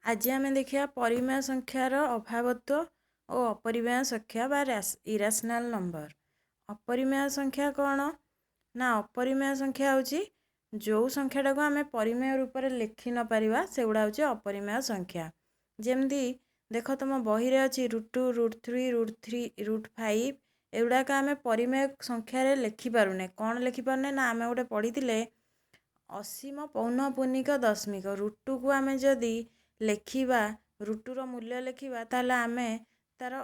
ଆଜି ଆମେ ଦେଖିବା ପରିମେୟ ସଂଖ୍ୟାର ଅଭାବତ୍ୱ ଓ ଅପରିମେୟ ସଂଖ୍ୟା ବା ଇରାସନାଲ୍ ନମ୍ବର। ଅପରିମେୟ ସଂଖ୍ୟା କ'ଣ ନା, ଅପରିମେୟ ସଂଖ୍ୟା ହେଉଛି ଯେଉଁ ସଂଖ୍ୟାଟାକୁ ଆମେ ପରିମେୟ ରୂପରେ ଲେଖି ନପାରିବା, ସେଗୁଡ଼ା ହେଉଛି ଅପରିମେୟ ସଂଖ୍ୟା। ଯେମିତି ଦେଖ, ତୁମ ବହିରେ ଅଛି root two, root three, root three, root five, ଏଗୁଡ଼ାକ ଆମେ ପରିମେୟ ସଂଖ୍ୟାରେ ଲେଖିପାରୁନେ। କ'ଣ ଲେଖିପାରୁନେ ନା, ଆମେ ଗୋଟେ ପଢ଼ିଥିଲେ ଅସୀମ ପୌନଃପୁନିକ ଦଶମିକ। ରୁଟ୍ ଟୁକୁ ଆମେ ଯଦି ଲେଖିବା, ରୁଟ୍ ଟୁର ମୂଲ୍ୟ ଲେଖିବା, ତାହେଲେ ଆମେ ତା'ର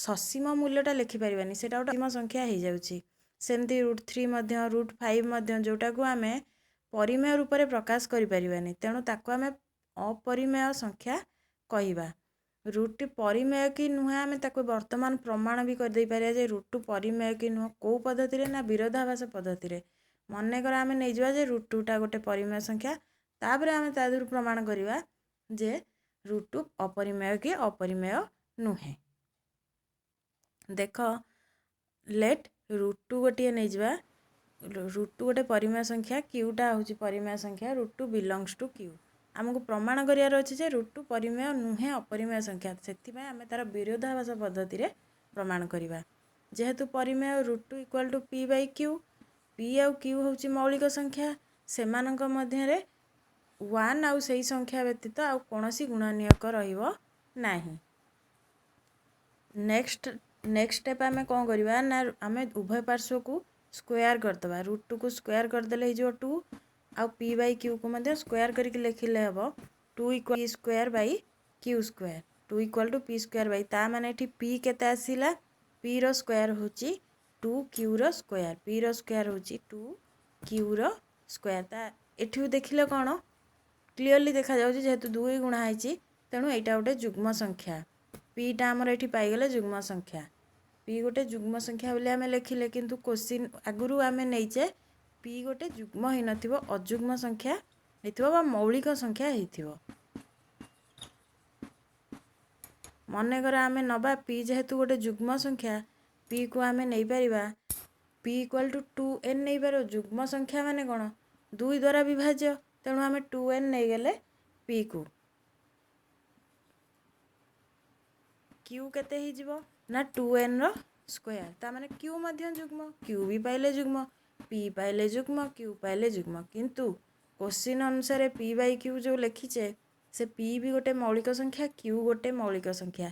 ସସୀମ ମୂଲ୍ୟଟା ଲେଖିପାରିବାନି, ସେଇଟା ଗୋଟେ ଅସୀମ ସଂଖ୍ୟା ହେଇଯାଉଛି। ସେମିତି ରୁଟ୍ ଥ୍ରୀ ମଧ୍ୟ, ରୁଟ୍ ଫାଇଭ୍ ମଧ୍ୟ, ଯେଉଁଟାକୁ ଆମେ ପରିମେୟ ରୂପରେ ପ୍ରକାଶ କରିପାରିବାନି, ତେଣୁ ତାକୁ ଆମେ ଅପରିମେୟ ସଂଖ୍ୟା କହିବା। ରୁଟ୍ ପରିମେୟ କି ନୁହେଁ, ଆମେ ତାକୁ ବର୍ତ୍ତମାନ ପ୍ରମାଣ ବି କରିଦେଇପାରିବା ଯେ ରୁଟ୍ ଟୁ ପରିମେୟ କି ନୁହଁ। କେଉଁ ପଦ୍ଧତିରେ ନା, ବିରୋଧାଭାସ ପଦ୍ଧତିରେ। ମନେକର ଆମେ ନେଇଯିବା ଯେ ରୁଟ୍ ଟୁଟା ଗୋଟେ ପରିମେୟ ସଂଖ୍ୟା, ତାପରେ ଆମେ ତା ଦେହରୁ ପ୍ରମାଣ କରିବା ଯେ ରୁଟ୍ ଟୁ ଅପରିମେୟ କି ଅପରିମେୟ ନୁହେଁ। ଦେଖ, ଲେଟ୍ ରୁଟ୍ ଟୁ ଗୋଟିଏ ନେଇଯିବା, ରୁଟ୍ ଟୁ ଗୋଟେ ପରିମେୟ ସଂଖ୍ୟା, କ୍ୟୁଟା ହେଉଛି ପରିମେୟ ସଂଖ୍ୟା, root two belongs to Q. ଆମକୁ ପ୍ରମାଣ କରିବାର ଅଛି ଯେ ରୁଟ୍ ଟୁ ପରିମେୟ ନୁହେଁ, ଅପରିମେୟ ସଂଖ୍ୟା। ସେଥିପାଇଁ ଆମେ ତା'ର ବିରୋଧାଭାସ ପଦ୍ଧତିରେ ପ୍ରମାଣ କରିବା। ଯେହେତୁ ପରିମେୟ, root two equal to P by Q. P ଆଉ କ୍ୟୁ ହେଉଛି ମୌଳିକ ସଂଖ୍ୟା, ସେମାନଙ୍କ ମଧ୍ୟରେ ୱାନ୍ ଆଉ ସେଇ ସଂଖ୍ୟା ବ୍ୟତୀତ ଆଉ କୌଣସି ଗୁଣନୀୟକ ରହିବ ନାହିଁ। ନେକ୍ସଟ ଷ୍ଟେପ୍ ଆମେ କ'ଣ କରିବା ନା, ଆମେ ଉଭୟ ପାର୍ଶ୍ୱକୁ ସ୍କୋୟାର କରିଦେବା। ରୁଟ୍ ଟୁକୁ ସ୍କୋୟାର କରିଦେଲେ ହେଇଯିବ ଟୁ, ଆଉ ପି ବାଇ କ୍ୟୁକୁ ମଧ୍ୟ ସ୍କୋୟାର କରିକି ଲେଖିଲେ ହେବ two equal P square by Q square. Two equal to P square by, ତା ମାନେ ଏଠି ପି କେତେ ଆସିଲା? ପିର ସ୍କୋୟାର ହେଉଛି ଟୁ କ୍ୟୁର ସ୍କୋୟାର। ପିର ସ୍କୋୟାର ହେଉଛି ଟୁ କ୍ୟୁର ସ୍କୋୟାର। ତା ଏଠୁ ଦେଖିଲେ କ'ଣ କ୍ଲିଅରଲି ଦେଖାଯାଉଛି, ଯେହେତୁ ଦୁଇ ଗୁଣା ହେଇଛି, ତେଣୁ ଏଇଟା ଗୋଟେ ଯୁଗ୍ମ ସଂଖ୍ୟା। ପିଟା ଆମର ଏଠି ପାଇଗଲେ ଯୁଗ୍ମ ସଂଖ୍ୟା। ପି ଗୋଟେ ଯୁଗ୍ମ ସଂଖ୍ୟା ବୋଲି ଆମେ ଲେଖିଲେ, କିନ୍ତୁ କୋଶ୍ଚିନ୍ ଆଗରୁ ଆମେ ନେଇଛେ ପି ଗୋଟେ ଯୁଗ୍ମ ହେଇନଥିବ, ଅଯୁଗ୍ମ ସଂଖ୍ୟା ହେଇଥିବ ବା ମୌଳିକ ସଂଖ୍ୟା ହେଇଥିବ। ମନେକର ଆମେ ନେବା ପି ଯେହେତୁ ଗୋଟେ ଯୁଗ୍ମ ସଂଖ୍ୟା, ପିକୁ ଆମେ ନେଇପାରିବା P equal to two N ନେଇପାରିବ। ଯୁଗ୍ମ ସଂଖ୍ୟା ମାନେ କ'ଣ? ଦୁଇ ଦ୍ୱାରା ବିଭାଜ୍ୟ। ତେଣୁ ଆମେ ଟୁ ଏନ୍ ନେଇଗଲେ ପିକୁ, କ୍ୟୁ କେତେ ହେଇଯିବ ନା, ଟୁ ଏନ୍ର ସ୍କୋୟାର। ତା ମାନେ କ୍ୟୁ ମଧ୍ୟ ଯୁଗ୍ମ। କ୍ୟୁ ବି ପାଇଲେ ଯୁଗ୍ମ, ପି ପାଇଲେ ଯୁଗ୍ମ, କ୍ୟୁ ପାଇଲେ ଯୁଗ୍ମ। କିନ୍ତୁ କୋଶ୍ଚିନ୍ ଅନୁସାରେ ପି ବାଇ କ୍ୟୁ ଯେଉଁ ଲେଖିଛେ, ସେ ପି ବି ଗୋଟେ ମୌଳିକ ସଂଖ୍ୟା, କ୍ୟୁ ଗୋଟେ ମୌଳିକ ସଂଖ୍ୟା।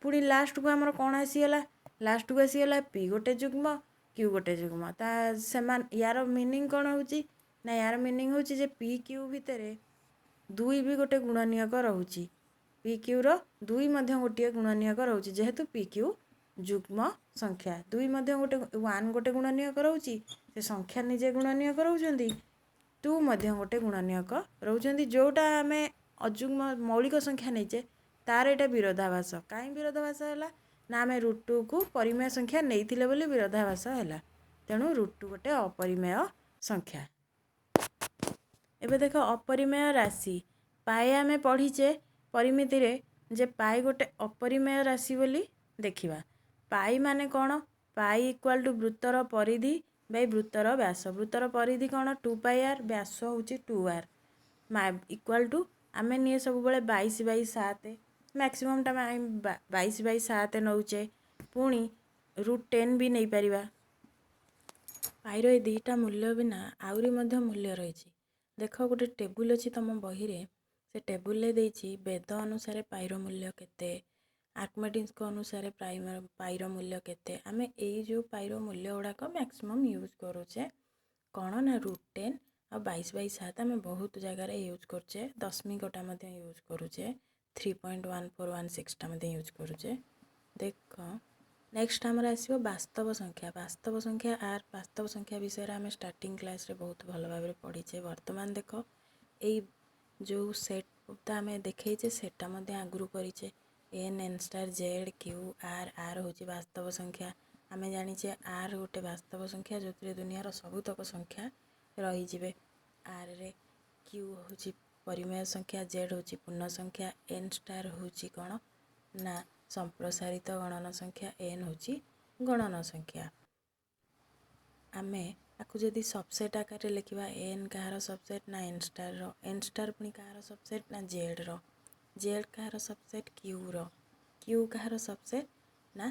ପୁଣି ଲାଷ୍ଟକୁ ଆମର କ'ଣ ଆସିଗଲା? ଲାଷ୍ଟକୁ ଆସିଗଲା ପି ଗୋଟେ ଯୁଗ୍ମ, କ୍ୟୁ ଗୋଟେ ଯୁଗ୍ମ। ତା ସେମାନେ ୟାର ମିନିଂ କ'ଣ ହେଉଛି ନା, ୟାର ମିନିଂ ହେଉଛି ଯେ ପି କ୍ୟୁ ଭିତରେ ଦୁଇ ବି ଗୋଟେ ଗୁଣନୀୟକ ରହୁଛି। ପି କ୍ୟୁର ଦୁଇ ମଧ୍ୟ ଗୋଟିଏ ଗୁଣନୀୟକ ରହୁଛି। ଯେହେତୁ ପି କ୍ୟୁ ଯୁଗ୍ମ ସଂଖ୍ୟା, ଦୁଇ ମଧ୍ୟ ଗୋଟେ, ୱାନ୍ ଗୋଟେ ଗୁଣନୀୟକ ରହୁଛି, ସେ ସଂଖ୍ୟା ନିଜେ ଗୁଣନୀୟକ ରହୁଛନ୍ତି, ଟୁ ମଧ୍ୟ ଗୋଟେ ଗୁଣନୀୟକ ରହୁଛନ୍ତି, ଯେଉଁଟା ଆମେ ଅଯୁଗ୍ମ ମୌଳିକ ସଂଖ୍ୟା ନେଇଛେ, ତାର ଏଇଟା ବିରୋଧାଭାସ। କାହିଁ ବିରୋଧାଭାସ ହେଲା ନା, ଆମେ ରୁଟ୍ ଟୁକୁ ପରିମେୟ ସଂଖ୍ୟା ନେଇଥିଲେ ବୋଲି ବିରୋଧାଭାସ ହେଲା। ତେଣୁ ରୁଟ୍ ଟୁ ଗୋଟେ ଅପରିମେୟ ସଂଖ୍ୟା। ଏବେ ଦେଖ, ଅପରିମେୟ ରାଶି ପାଇ ଆମେ ପଢ଼ିଛେ ପରିମିତିରେ ଯେ ପାଇ ଗୋଟେ ଅପରିମେୟ ରାଶି ବୋଲି। ଦେଖିବା ପାଇ ମାନେ କ'ଣ? ପାଇ ଇକ୍ୱାଲ୍ ଟୁ ବୃତ୍ତର ପରିଧି ବାଇ ବୃତ୍ତର ବ୍ୟାସ। ବୃତ୍ତର ପରିଧି କ'ଣ? ଟୁ ପାଇ ଆର୍। ବ୍ୟାସ ହେଉଛି ଟୁ ଆର୍ ଇକ୍ୱାଲ୍ ଟୁ ଆମେ ନିଏ ସବୁବେଳେ 22 ବାଇ 7, ମ୍ୟାକ୍ସିମମ୍ଟା 22 ବାଇ 7 ନେଉଛେ। ପୁଣି ରୁଟ୍ 10 ବି ନେଇପାରିବା। ପାଇର ଏ ଦୁଇଟା ମୂଲ୍ୟ ବିନା ଆହୁରି ମଧ୍ୟ ମୂଲ୍ୟ ରହିଛି। ଦେଖ, ଗୋଟେ ଟେବୁଲ୍ ଅଛି ତୁମ ବହିରେ, ସେ ଟେବୁଲ୍ରେ ଦେଇଛି ବେଦ ଅନୁସାରେ ପାଇର ମୂଲ୍ୟ କେତେ, ଆର୍କମେଡ଼ିସ୍ଙ୍କ ଅନୁସାରେ ପାଇର ମୂଲ୍ୟ କେତେ। ଆମେ ଏଇ ଯେଉଁ ପାଇର ମୂଲ୍ୟ ଗୁଡ଼ାକ ମ୍ୟାକ୍ସିମମ୍ ୟୁଜ୍ କରୁଛେ କ'ଣ ନା, ରୁଟ୍ 10 ଆଉ 22 ବାଇ 7 ଆମେ ବହୁତ ଜାଗାରେ ୟୁଜ୍ କରୁଛେ। ଦଶମିକଟା ମଧ୍ୟ ୟୁଜ୍ କରୁଛେ, 3.1416ଟା ମଧ୍ୟ ୟୁଜ୍ କରୁଛେ। ଦେଖ, ନେକ୍ସଟ ଆମର ଆସିବ ବାସ୍ତବ ସଂଖ୍ୟା। ବାସ୍ତବ ସଂଖ୍ୟା ଆର୍, ବାସ୍ତବ ସଂଖ୍ୟା ବିଷୟରେ ଆମେ ଷ୍ଟାର୍ଟିଂ କ୍ଲାସ୍ରେ ବହୁତ ଭଲ ଭାବରେ ପଢ଼ିଛେ। ବର୍ତ୍ତମାନ ଦେଖ, ଏଇ ଯେଉଁ ସେଟ୍ଟା ଆମେ ଦେଖେଇଛେ, ସେଟା ମଧ୍ୟ ଆଗରୁ କରିଛେ। N, N star, Z, Q, R. R ହେଉଛି ବାସ୍ତବ ସଂଖ୍ୟା। ଆମେ ଜାଣିଛେ ଆର୍ ଗୋଟେ ବାସ୍ତବ ସଂଖ୍ୟା ଯେଉଁଥିରେ ଦୁନିଆର ସବୁତକ ସଂଖ୍ୟା ରହିଯିବେ ଆର୍ରେ। କ୍ୟୁ ହେଉଛି ପରିମେୟ ସଂଖ୍ୟା, ଜେଡ଼୍ ହେଉଛି ପୂର୍ଣ୍ଣ ସଂଖ୍ୟା, ଏନ୍ ଷ୍ଟାର୍ ହେଉଛି କ'ଣ ନା, ସମ୍ପ୍ରସାରିତ ଗଣନ ସଂଖ୍ୟା, ଏନ୍ ହେଉଛି ଗଣନ ସଂଖ୍ୟା। ଆମେ ଆକୁ ଯଦି ସବସେଟ୍ ଆକାରରେ ଲେଖିବା, ଏନ୍ କାହାର ସବସେଟ୍ ନା, ଏନ୍ ଷ୍ଟାର୍ର। ଏନ୍ ଷ୍ଟାର୍ ପୁଣି କାହାର ସବସେଟ୍ ନା, ଜେଡ଼୍ର। ଜେଡ଼୍ କାହାର ସବସେଟ୍? କ୍ୟୁର। କ୍ୟୁ କାହାର ସବସେଟ୍ ନା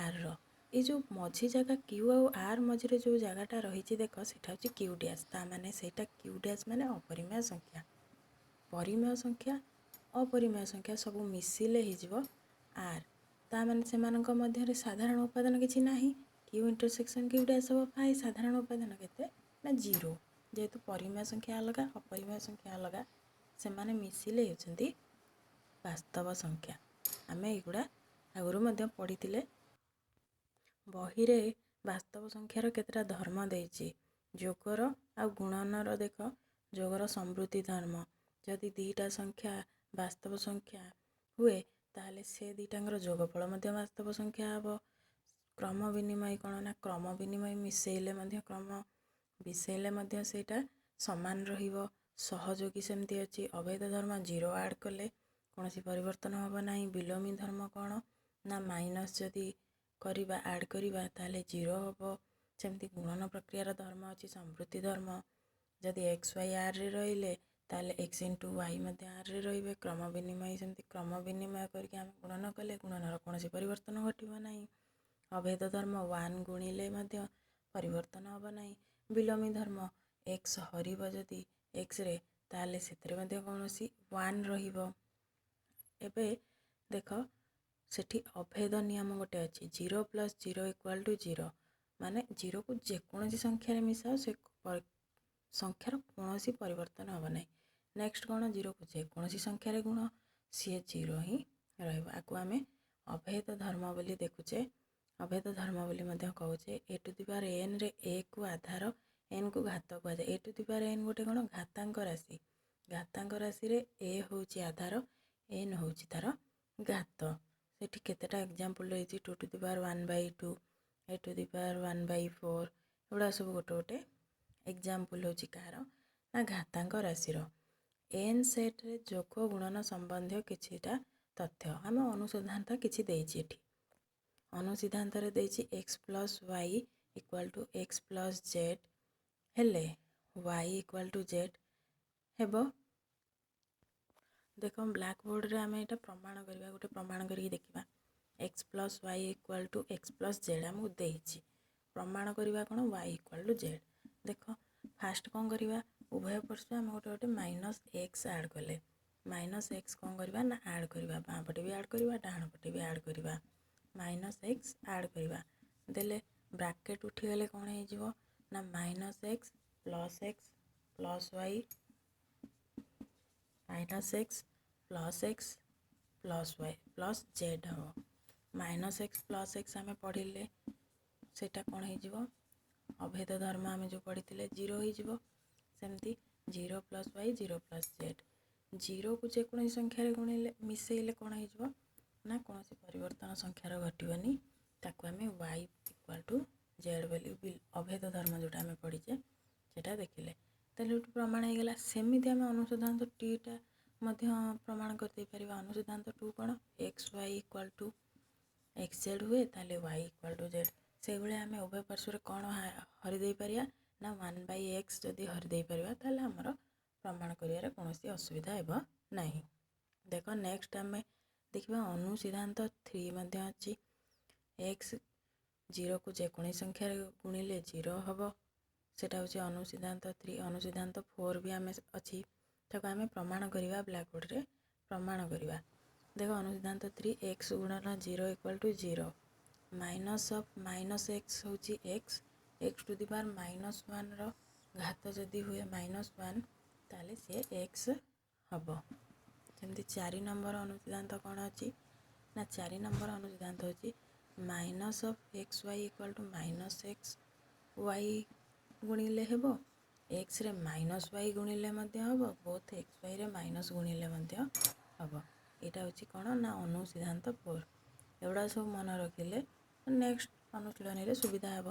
ଆର୍ର। ଏଇ ଯେଉଁ ମଝି ଜାଗା, କ୍ୟୁ ଆଉ ଆର୍ ମଝିରେ ଯେଉଁ ଜାଗାଟା ରହିଛି ଦେଖ, ସେଇଟା ହେଉଛି କ୍ୟୁ ଡ୍ୟାସ୍। ତା ମାନେ ସେଇଟା କ୍ୟୁ ଡ୍ୟାସ୍ ମାନେ ଅପରିମେୟ ସଂଖ୍ୟା। ପରିମେୟ ସଂଖ୍ୟା, ଅପରିମେୟ ସଂଖ୍ୟା ସବୁ ମିଶିଲେ ହେଇଯିବ ଆର୍। ତା ମାନେ ସେମାନଙ୍କ ମଧ୍ୟରେ ସାଧାରଣ ଉପାଦାନ କିଛି ନାହିଁ। କ୍ୟୁ ଇଣ୍ଟରସେକ୍ସନ୍ କ୍ୟୁ ଡ୍ୟାସ୍ ହେବ ଫାଇ। ସାଧାରଣ ଉପାଦାନ କେତେ ନା ଜିରୋ। ଯେହେତୁ ପରିମେୟ ସଂଖ୍ୟା ଅଲଗା, ଅପରିମେୟ ସଂଖ୍ୟା ଅଲଗା, ସେମାନେ ମିଶିଲେ ହେଉଛନ୍ତି ବାସ୍ତବ ସଂଖ୍ୟା। ଆମେ ଏଇଗୁଡ଼ା ଆଗରୁ ମଧ୍ୟ ପଢ଼ିଥିଲେ। ବହିରେ ବାସ୍ତବ ସଂଖ୍ୟାର କେତେଟା ଧର୍ମ ଦେଇଛି, ଯୋଗର ଆଉ ଗୁଣନର। ଦେଖ, ଯୋଗର ସମୃଦ୍ଧି ଧର୍ମ। ଯଦି ଦୁଇଟା ସଂଖ୍ୟା ବାସ୍ତବ ସଂଖ୍ୟା ହୁଏ, ତାହେଲେ ସେ ଦୁଇଟାଙ୍କର ଯୋଗଫଳ ମଧ୍ୟ ବାସ୍ତବ ସଂଖ୍ୟା ହେବ। କ୍ରମ ବିନିମୟ କ'ଣ ନା କ୍ରମ ବିନିମୟ ମିଶେଇଲେ ମଧ୍ୟ, କ୍ରମ ମିଶେଇଲେ ମଧ୍ୟ ସେଇଟା ସମାନ ରହିବ। ସହଯୋଗୀ ସେମିତି ଅଛି। ଅଭେଦ ଧର୍ମ, ଜିରୋ ଆଡ଼୍ କଲେ କୌଣସି ପରିବର୍ତ୍ତନ ହେବ ନାହିଁ। ବିଲୋମୀ ଧର୍ମ କ'ଣ ନା ମାଇନସ୍ ଯଦି କରିବା, ଆଡ଼୍ କରିବା, ତାହେଲେ ଜିରୋ ହେବ। ସେମିତି ଗୁଣନ ପ୍ରକ୍ରିୟାର ଧର୍ମ ଅଛି। ସମୃଦ୍ଧି ଧର୍ମ, ଯଦି ଏକ୍ସ ୱାଇ ଆର୍ରେ ରହିଲେ, ତାହେଲେ ଏକ୍ସ ଇଣ୍ଟୁ ୱାଇ ମଧ୍ୟ ଆର୍ରେ ରହିବେ। କ୍ରମ ବିନିମୟ ସେମିତି, କ୍ରମ ବିନିମୟ କରିକି ଆମେ ଗୁଣନ କଲେ ଗୁଣନର କୌଣସି ପରିବର୍ତ୍ତନ ଘଟିବ ନାହିଁ। ଅଭେଦ ଧର୍ମ, ୱାନ୍ ଗୁଣିଲେ ମଧ୍ୟ ପରିବର୍ତ୍ତନ ହେବ ନାହିଁ। ବିଲୋମୀ ଧର୍ମ, ଏକ୍ସ ହରିବ ଯଦି ଏକ୍ସରେ, ତାହେଲେ ସେଥିରେ ମଧ୍ୟ କୌଣସି ୱାନ୍ ରହିବ। ଏବେ ଦେଖ, ସେଠି ଅଭେଦ ନିୟମ ଗୋଟେ ଅଛି। Zero plus zero equal to zero, ମାନେ ଜିରୋକୁ ଯେକୌଣସି ସଂଖ୍ୟାରେ ମିଶାଅ, ସେ ସଂଖ୍ୟାର କୌଣସି ପରିବର୍ତ୍ତନ ହେବ ନାହିଁ। ନେକ୍ସଟ କ'ଣ? ଜିରୋକୁ ଯେକୌଣସି ସଂଖ୍ୟାରେ ଗୁଣ, ସିଏ ଜିରୋ ହିଁ ରହିବ। ଆକୁ ଆମେ ଅଭେଦ ଧର୍ମ ବୋଲି ଦେଖୁଛେ, ଅଭେଦ ଧର୍ମ ବୋଲି ମଧ୍ୟ କହୁଛେ। ଏ ଟୁ the power ଏନ୍ରେ ଏକୁ ଆଧାର, ଏନ୍କୁ ଘାତ କୁହାଯାଏ। ଏ ଟୁ the power N ଗୋଟେ କ'ଣ? ଘାତାଙ୍କ ରାଶି। ଘାତାଙ୍କ ରାଶିରେ ଏ ହେଉଛି ଆଧାର, ଏନ୍ ହେଉଛି ତା'ର ଘାତ। ସେଠି କେତେଟା ଏକ୍ଜାମ୍ପଲ୍ ରହିଛି: two to the power one by two, a to the power one by four। ଏଗୁଡ଼ା ସବୁ ଗୋଟେ ଗୋଟେ ଏକ୍ଜାମ୍ପଲ୍ ହେଉଛି କାହାର ନା ଘାତାଙ୍କ ରାଶିର। ଏନ୍ ସେଟ୍ରେ ଯୋଗ ଗୁଣନ ସମ୍ବନ୍ଧୀୟ କିଛିଟା ତଥ୍ୟ ଆମେ ଅନୁସିଦ୍ଧାନ୍ତ କିଛି ଦେଇଛି ଏଠି। ଅନୁସିଦ୍ଧାନ୍ତରେ ଦେଇଛି, x plus y equal to x plus z ହେଲେ ୱାଇ ଇକ୍ୱାଲ୍ ଟୁ ଜେଡ଼୍ ହେବ। ଦେଖ, ବ୍ଲାକ୍ ବୋର୍ଡ଼ରେ ଆମେ ଏଇଟା ପ୍ରମାଣ କରିବା। ଗୋଟେ ପ୍ରମାଣ କରିକି ଦେଖିବା। X plus y equal to x plus z ଆମକୁ ଦେଇଛି। ପ୍ରମାଣ କରିବା କ'ଣ? Y equal to Z. ଦେଖ, ଫାଷ୍ଟ କ'ଣ କରିବା? ଉଭୟ ପାର୍ଶ୍ୱ ଆମେ ଗୋଟେ ଗୋଟେ ମାଇନସ୍ ଏକ୍ସ ଆଡ଼୍ କଲେ। ମାଇନସ୍ ଏକ୍ସ କ'ଣ କରିବା ନା ଆଡ଼୍ କରିବା। ବାଁ ପଟେ ବି ଆଡ଼୍ କରିବା, ଡାହାଣ ପଟେ ବି ଆଡ଼୍ କରିବା। ମାଇନସ୍ ଏକ୍ସ ଆଡ଼୍ କରିବା ଦେଲେ ବ୍ରାକେଟ୍ ଉଠିଗଲେ କ'ଣ ହେଇଯିବ ନା minus x plus x plus y, minus x plus x plus y plus z ହେବ। ମାଇନସ୍ ଏକ୍ସ ପ୍ଲସ୍ ଏକ୍ସ ଆମେ ପଢ଼ିଲେ ସେଇଟା କ'ଣ ହେଇଯିବ? ଅଭେଦ ଧର୍ମ ଆମେ ଯେଉଁ ପଢ଼ିଥିଲେ, ଜିରୋ ହେଇଯିବ। ସେମିତି zero plus y, zero plus z। ଜିରୋକୁ ଯେକୌଣସି ସଂଖ୍ୟାରେ ଗୁଣିଲେ, ମିଶେଇଲେ କ'ଣ ହେଇଯିବ ନା କୌଣସି ପରିବର୍ତ୍ତନ ସଂଖ୍ୟାର ଘଟିବନି। ତାକୁ ଆମେ ୱାଇ ଇକ୍ୱାଲ୍ ଟୁ ଜେଡ଼୍ ବୋଲି ଅଭେଦ ଧର୍ମ ଯେଉଁଟା ଆମେ ପଢ଼ିଛେ, ସେଇଟା ଦେଖିଲେ। ତାହେଲେ ଏଠୁ ପ୍ରମାଣ ହେଇଗଲା। ସେମିତି ଆମେ ଅନୁସିଦ୍ଧାନ୍ତ ଟୁଟା ମଧ୍ୟ ପ୍ରମାଣ କରିଦେଇପାରିବା। ଅନୁସିଦ୍ଧାନ୍ତ ଟୁ କ'ଣ? X y equal to x z ହୁଏ, ତାହେଲେ ୱାଇ ଇକ୍ୱାଲ୍ ଟୁ ଜେଡ଼୍। ସେଇଭଳିଆ ଆମେ ଉଭୟ ପାର୍ଶ୍ୱରେ କ'ଣ ହରି ଦେଇପାରିବା ନା ୱାନ୍ ବାଇ ଏକ୍ସ ଯଦି ହରି ଦେଇପାରିବା, ତାହେଲେ ଆମର ପ୍ରମାଣ କରିବାରେ କୌଣସି ଅସୁବିଧା ହେବ ନାହିଁ। ଦେଖ, ନେକ୍ସଟ ଆମେ ଦେଖିବା ଅନୁସିଦ୍ଧାନ୍ତ ଥ୍ରୀ ମଧ୍ୟ ଅଛି। ଏକ୍ସ ଜିରୋକୁ ଯେକୌଣସି ସଂଖ୍ୟାରେ ଗୁଣିଲେ ଜିରୋ ହେବ। ସେଇଟା ହେଉଛି ଅନୁସିଦ୍ଧାନ୍ତ ଥ୍ରୀ। ଅନୁସିଦ୍ଧାନ୍ତ ଫୋର୍ ବି ଆମେ ଅଛି। ତାକୁ ଆମେ ପ୍ରମାଣ କରିବା, ବ୍ଲାକବୋର୍ଡ଼ରେ ପ୍ରମାଣ କରିବା। ଦେଖ, ଅନୁସିଦ୍ଧାନ୍ତ ଥ୍ରୀ, ଏକ୍ସ ଗୁଣନ zero equal to zero। Minus of minus x ହେଉଛି x, x to the power minus ୱାନ୍ର ଘାତ ଯଦି ହୁଏ ମାଇନସ୍ ୱାନ୍, ତାହେଲେ ସିଏ ଏକ୍ସ ହେବ। ସେମିତି ଚାରି ନମ୍ବର ଅନୁସିଦ୍ଧାନ୍ତ କ'ଣ ଅଛି ନା ଚାରି ନମ୍ବର ଅନୁସିଦ୍ଧାନ୍ତ ହେଉଛି minus of x y equal to minus x y ଗୁଣିଲେ ହେବ, ଏକ୍ସରେ ମାଇନସ୍ ୱାଇ ଗୁଣିଲେ ମଧ୍ୟ ହେବ, ବୋଥ୍ ଏକ୍ସ ୱାଇରେ ମାଇନସ୍ ଗୁଣିଲେ ମଧ୍ୟ ହେବ। ଏଇଟା ହେଉଛି କ'ଣ ନା ଅନୁସିଦ୍ଧାନ୍ତ ଫୋର୍। ଏଗୁଡ଼ା ସବୁ ମନେ ରଖିଲେ ନେକ୍ସଟ ଅନୁଶୀଳନୀରେ ସୁବିଧା ହେବ।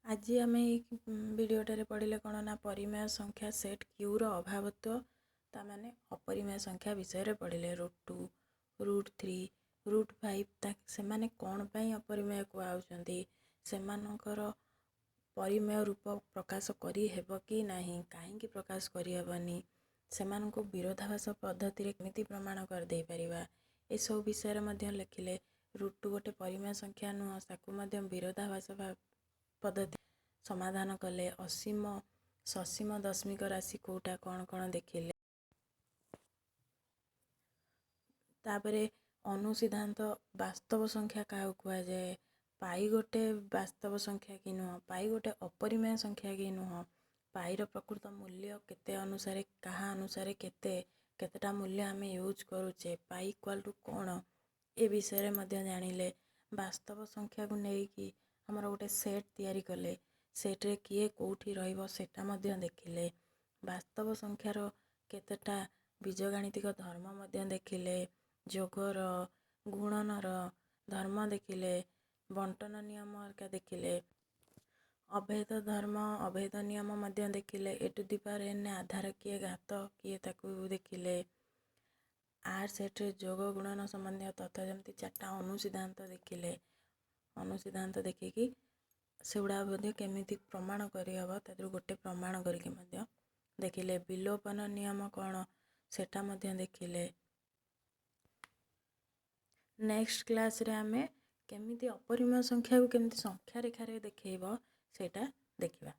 ଆଜି ଆମେ ଏଇ ଭିଡ଼ିଓଟାରେ ପଢ଼ିଲେ କ'ଣ ନା ପରିମେୟ ସଂଖ୍ୟା ସେଟ୍ କ୍ୟୁର ଅଭାବତ୍ୱ, ତାମାନେ ଅପରିମେୟ ସଂଖ୍ୟା ବିଷୟରେ ପଢ଼ିଲେ। Root two, root three, root five, ତା ସେମାନେ କ'ଣ ପାଇଁ ଅପରିମେୟ କୁହାହେଉଛନ୍ତି, ସେମାନଙ୍କର ପରିମେୟ ରୂପ ପ୍ରକାଶ କରିହେବ କି ନାହିଁ, କାହିଁକି ପ୍ରକାଶ କରିହେବନି, ସେମାନଙ୍କୁ ବିରୋଧାଭାସ ପଦ୍ଧତିରେ କେମିତି ପ୍ରମାଣ କରିଦେଇପାରିବା, ଏସବୁ ବିଷୟରେ ମଧ୍ୟ ଲେଖିଲେ। √2 ଗୋଟେ ପରିମେୟ ସଂଖ୍ୟା ନୁହଁ, ତାକୁ ମଧ୍ୟ ବିରୋଧାଭାସ ପଦ୍ଧତି ସମାଧାନ କଲେ। ଅସୀମ ସସୀମ ଦଶମିକ ରାଶି କେଉଁଟା କ'ଣ କ'ଣ ଦେଖିଲେ। ତାପରେ ଅନୁସିଦ୍ଧାନ୍ତ, ବାସ୍ତବ ସଂଖ୍ୟା କାହାକୁ କୁହାଯାଏ, ପାଇ ଗୋଟେ ବାସ୍ତବ ସଂଖ୍ୟା କି ନୁହଁ, ପାଇ ଗୋଟେ ଅପରିମେୟ ସଂଖ୍ୟା କି ନୁହଁ, ପାଇର ପ୍ରକୃତ ମୂଲ୍ୟ କେତେ ଅନୁସାରେ, କାହା ଅନୁସାରେ କେତେ କେତେଟା ମୂଲ୍ୟ ଆମେ ୟୁଜ୍ କରୁଛେ, ପାଇ ଇକ୍ୱାଲ୍ ଟୁ କ'ଣ, ଏ ବିଷୟରେ ମଧ୍ୟ ଜାଣିଲେ। ବାସ୍ତବ ସଂଖ୍ୟାକୁ ନେଇକି ଆମର ଗୋଟେ ସେଟ୍ ତିଆରି କଲେ, ସେଟ୍ରେ କିଏ କେଉଁଠି ରହିବ ସେଟା ମଧ୍ୟ ଦେଖିଲେ। ବାସ୍ତବ ସଂଖ୍ୟାର କେତେଟା ବୀଜଗାଣିତିକ ଧର୍ମ ମଧ୍ୟ ଦେଖିଲେ, ଯୋଗର, ଗୁଣନର ଧର୍ମ ଦେଖିଲେ, ବଣ୍ଟନ ନିୟମ ହେରିକା ଦେଖିଲେ, ଅଭେଦ ଧର୍ମ, ଅଭେଦ ନିୟମ ମଧ୍ୟ ଦେଖିଲେ। ଏ ଟୁ the power N ଆଧାର କିଏ, ଘାତ କିଏ, ତାକୁ ଦେଖିଲେ। ଆର୍ ସେଟ୍ରେ ଯୋଗ ଗୁଣନ ସମ୍ବନ୍ଧୀୟ ତଥ୍ୟ, ଯେମିତି 4ଟା ଅନୁସିଦ୍ଧାନ୍ତ ଦେଖିଲେ। ଅନୁସିଦ୍ଧାନ୍ତ ଦେଖିକି ସେଗୁଡ଼ା ମଧ୍ୟ କେମିତି ପ୍ରମାଣ କରିହେବ, ତା ଦେହରୁ ଗୋଟେ ପ୍ରମାଣ କରିକି ମଧ୍ୟ ଦେଖିଲେ। ବିଲୋପନ ନିୟମ କ'ଣ ସେଟା ମଧ୍ୟ ଦେଖିଲେ। ନେକ୍ସଟ କ୍ଲାସ୍ରେ ଆମେ କେମିତି ଅପରିମେୟ ସଂଖ୍ୟାକୁ କେମିତି ସଂଖ୍ୟା ରେଖାରେ ଦେଖେଇବ ସେଇଟା ଦେଖିବା।